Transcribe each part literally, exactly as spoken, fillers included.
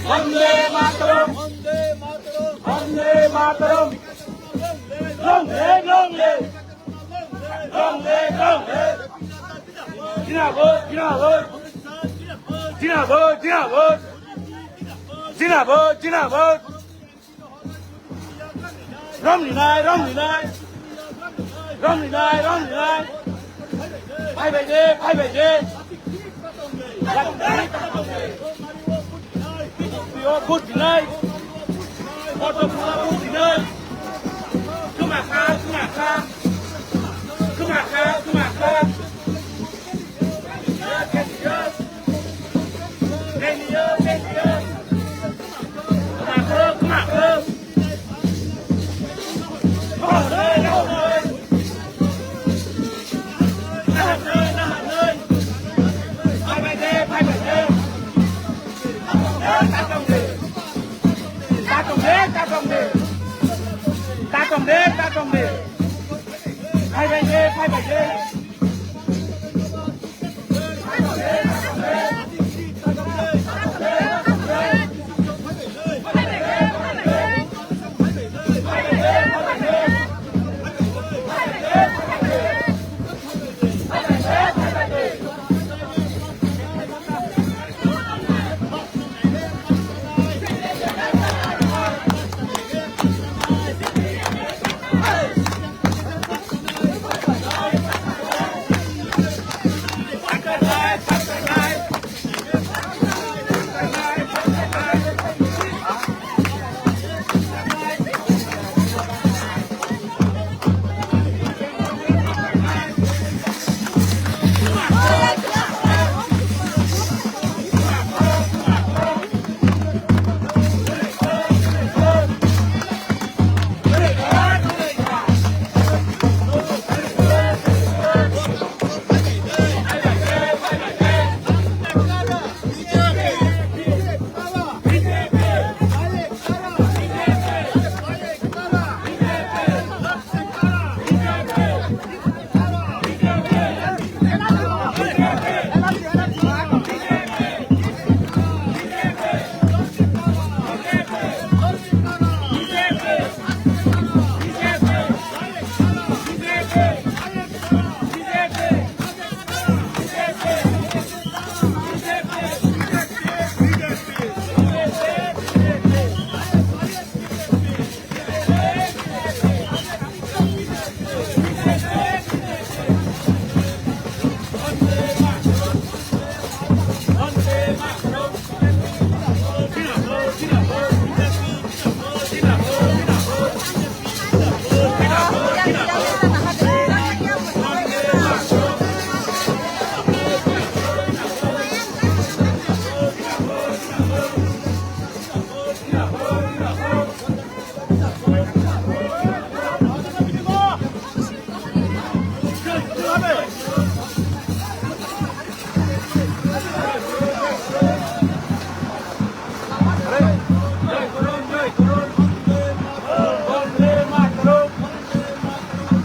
Vande Mataram! Vande Mataram! Long live, long live! Long live, long live! Zindabad, zindabad! Zindabad, zindabad! Zindabad, zindabad! Romlinai, romlinai! Romlinai, romlinai! Phaibai de, phaibai de! Yo, vote dinai! Vote dinai! Khuma kha, khuma kha! Khuma kha, khuma kha!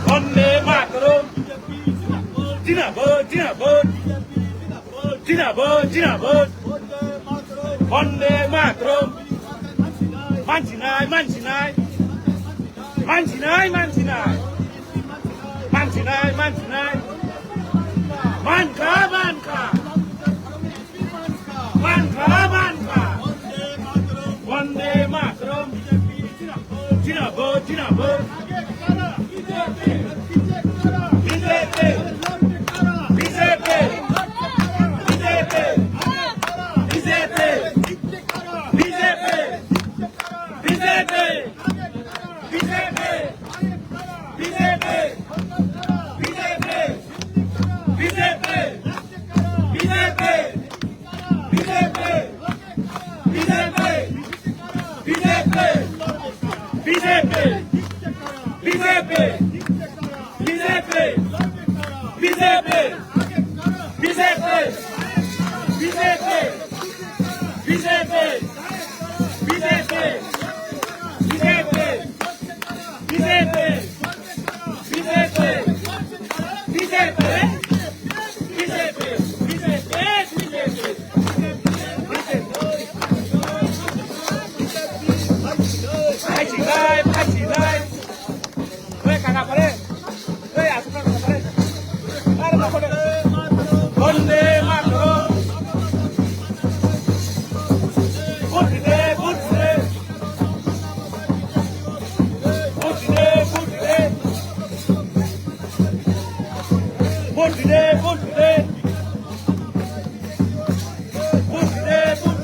Vande Mataram! Zindabad, zindabad! Zindabad, zindabad! Vande Mataram! Mansinai, mansinai! Mansinai, mansinai! Mansinai, mansinai! Mankha, mankha! Mankha, mankha! Vande Mataram! Zindabad, zindabad! B J P! B J P! B J P! B J P! B J P! B J P! B J P! B J P! B J P! B J P! B J P! B J P! B J P, B J P, B J P, B J P, B J P, B J P, B J P, B J P, B J P, B J P, B J P, B J P, B J P. Hai, hai, hai. Oi, kaka, pare. Oi, asukar, pare. Pare, pare. Bonde Mataram. Bonde, bonde. Bonde, bonde. Bonde, bonde.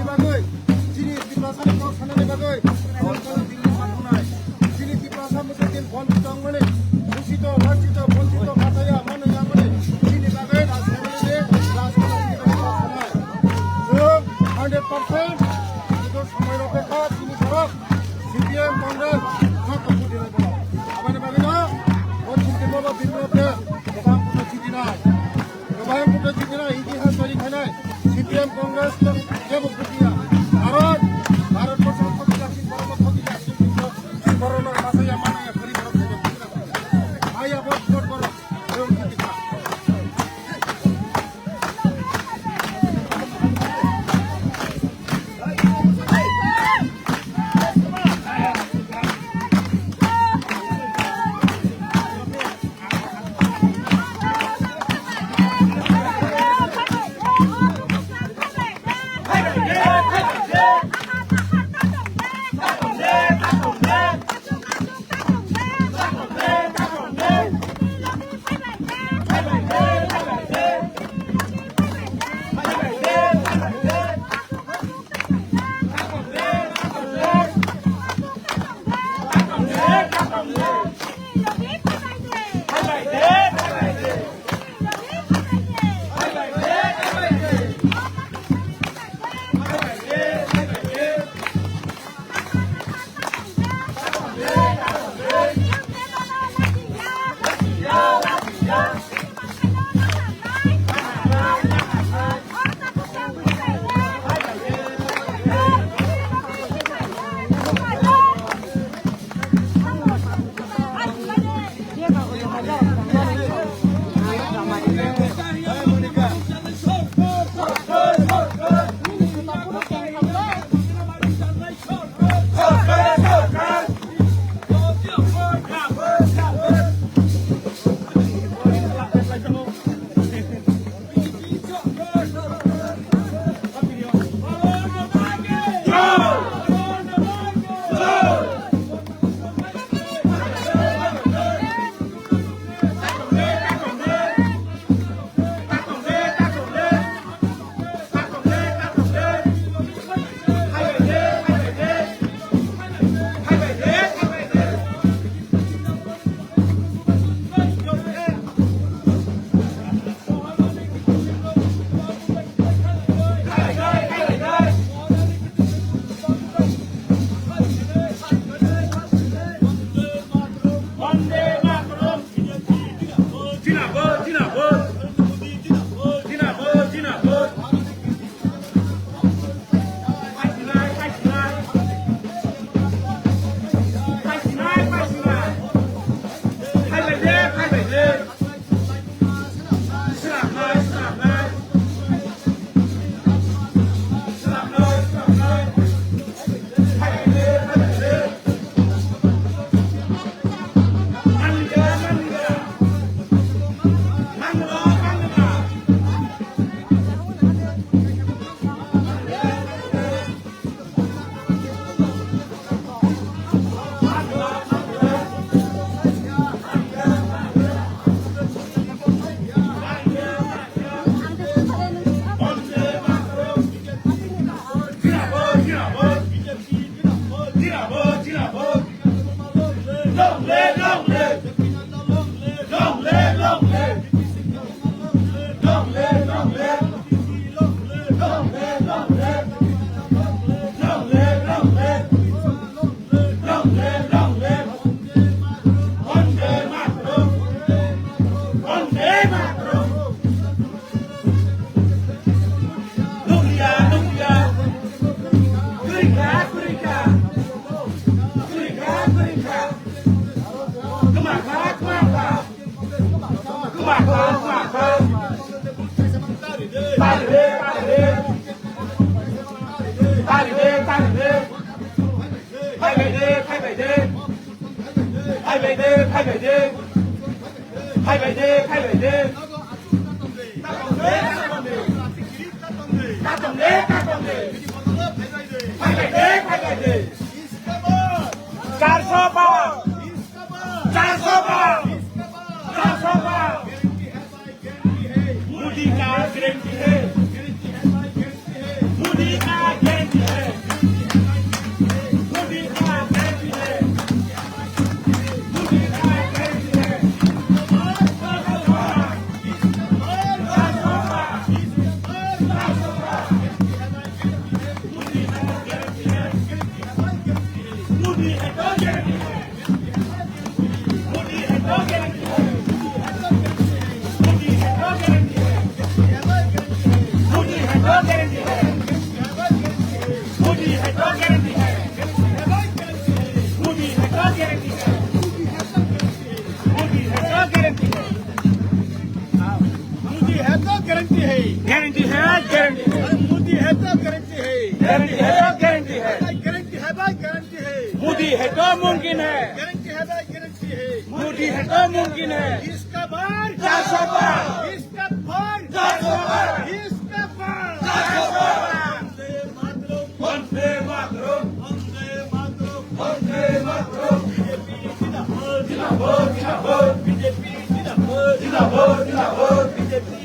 Bagwi, chini Tiprasani kok sanani bagwi, Tiprasani din ni sanai. Chini Tiprasa muchung din bon tongmani, dushito, lanchito, bonchito, khataya, manaya mani, chini bagwi rajniti, rajniti, chwng hundred percent, jodi somoi rokha, chini borok, C P M, Congress, joto budi nai borok. Aboni bagwi no, o chini borok, bini borok, gobang kuno chini nai. Gobang kuno chini nai, itihas tari khanai, C P M, Congress, jebo budi ya. Karon, Bharat borok, Bharat borok, Bharat borok, Bharat borok, Bharat borok, Bharat borok, Phaibai de, phaibai de. Phaibai de, phaibai de. Phaibai de, phaibai de. Phaibai de, phaibai de. Charso par. Charso par. Charso par. Modi ka guarantee hai. Modi ka guarantee guarantee है, गारंटी है। भाई, गारंटी है भाई, गारंटी है। मोदी है तो मुमकिन है। गारंटी है भाई, गारंटी है। मोदी है तो मुमकिन है। इसका बार चार सौ पार। इसका बार चार सौ पार। इसका बार चार सौ पार। वंदे मातरम। वंदे मातरम। वंदे मातरम। बीजेपी जिंदाबाद, जिंदाबाद, जिंदाबाद। बीजेपी जिंदाबाद, जिंदाबाद, जिंदाबाद। बीजेपी